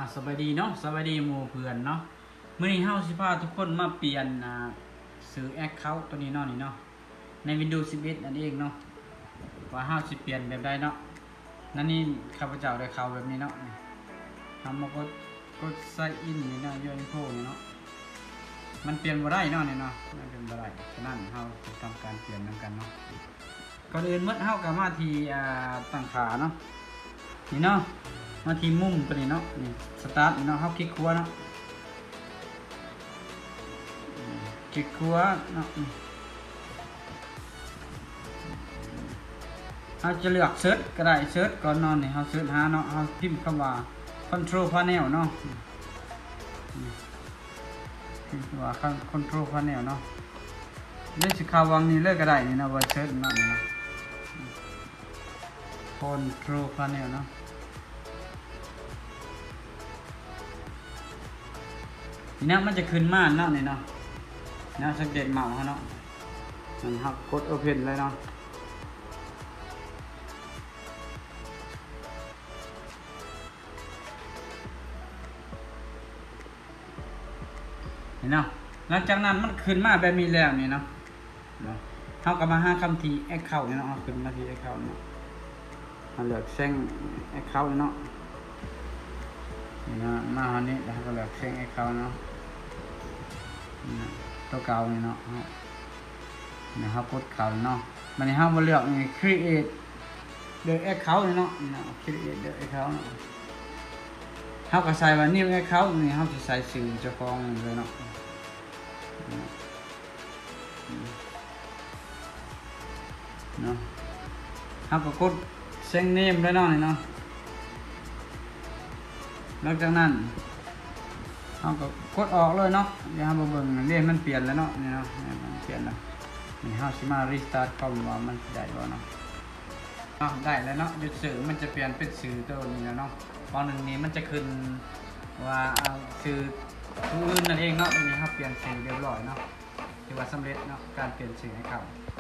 ອາ ສະບາຍດີເນາະ ສະບາຍດີໝູ່ເພື່ອນເນາະ. ມື້ນີ້ເຮົາຊິພາທຸກຄົນມາປ່ຽນ ອາ ຊື່ແອັກເຄົາໂຕນີ້ເນາະ ນີ້ເນາະ ໃນວິນໂດສິບເອັດນັ້ນເອງເນາະ ວ່າເຮົາຊິປ່ຽນແບບໃດເນາະ. ນັ້ນນີ້ ຂ້າພະເຈົ້າໄດ້ເຂົ້າແບບນີ້ເນາະ ເຮົາມາກົດ ກົດໄຊອິນນີ້ເນາະ ຢູເອັນໂຟນີ້ເນາະ ມັນປ່ຽນບໍ່ໄດ້ເນາະ ນີ້ເນາະ ມັນປ່ຽນບໍ່ໄດ້. ສະນັ້ນເຮົາຊິທຳການປ່ຽນນຳກັນເນາະ. ກ່ອນອື່ນໝົດເຮົາກໍມາທີ່ ອ່າ ຕັ້ງຄ່າເນາະ ນີ້ເນາະ ມາທີ່ມຸມໂຕນີ້ເນາະ ນີ້ ສະຕາດນີ້ເນາະ ເຮົາຄລິກຂວາເນາະ ຄລິກຂວາເນາະ. ເຮົາຈະເລືອກເສີດກໍໄດ້ ເສີດກ່ອນເນາະ ນີ້ເຮົາເສີດຫາເນາະ ເຮົາພິມຄຳວ່າ ຄອນໂທຣພາເນວເນາະ ພິມຄຳວ່າ ຄອນໂທຣພາເນວເນາະ ຫຼືຊິເຂົ້າຫວ່າງນີ້ເລີຍກໍໄດ້ນີ້ເນາະ ເວີເຊີນເນາະ ນີ້ເນາະ ຄອນໂທຣພາເນວເນາະ. ນີ້ນະ ມັນຈະຂຶ້ນມາເນາະ ນີ້ເນາະ ແນວສັງເກດເມົາເຮົາເນາະ ມັນ ເຮົາກົດໂອເພັນເລີຍເນາະ. ເຫັນເນາະ ຫຼັງຈາກນັ້ນມັນຂຶ້ນມາແບບນີ້ແລ້ວນີ້ເນາະ ເນາະ ເຮົາກໍມາຫາຄຳທີ່ແອັກເຄົານີ້ເນາະ ເຮົາຂຶ້ນມາທີ່ແອັກເຄົານີ້ເນາະ ເຮົາເລືອກແຊງແອັກເຄົານີ້ເນາະ ນີ້ເນາະ ມາຮອດນີ້ແລ້ວເຮົາກໍເລືອກແຊງແອັກເຄົາເນາະ ນີ້ເນາະ ໂຕເກົ່ານີ້ເນາະ ເຮົາ ນີ້ເຮົາກົດເຂົ້າເນາະ ບາດນີ້ເຮົາມາເລືອກນີ້ ຄຣີເອດ ເດີແອັກເຄົານີ້ເນາະ ນີ້ເນາະ ຄຣີເອດເດີແອັກເຄົາເນາະ ເຮົາກໍໃສ່ວ່າ ນິວແອັກເຄົານີ້ ເຮົາຊິໃສ່ຊື່ເຈົ້າຂອງເລີຍເນາະ ເນາະ ເຮົາກໍກົດແຊງເນມເລີຍເນາະ ນີ້ເນາະ ຫຼັງຈາກນັ້ນ ເຮົາກໍກົດອອກເລີຍເນາະ ດຽວເຮົາມາເບິ່ງ ເດ້ ມັນປ່ຽນແລ້ວເນາະ ນີ້ເນາະ ມັນປ່ຽນແລ້ວ ນີ້ເຮົາຊິມາຣີສະຕາດຄອມວ່າມັນຊິໄດ້ບໍ່ເນາະ ເນາະ ໄດ້ແລ້ວເນາະ ຢູ່ຊື່ມັນຈະປ່ຽນເປັນຊື່ໂຕນີ້ແລ້ວເນາະ ບາງໜຶ່ງນີ້ມັນຈະຂຶ້ນວ່າ ເອົາ ຊື່ຜູ້ອື່ນນັ້ນເອງເນາະ ນີ້ເຮົາປ່ຽນຊື່ຮຽບຮ້ອຍເນາະ ຖືວ່າສຳເລັດເນາະ ການປ່ຽນຊື່ໃຫ້ເຂົາ.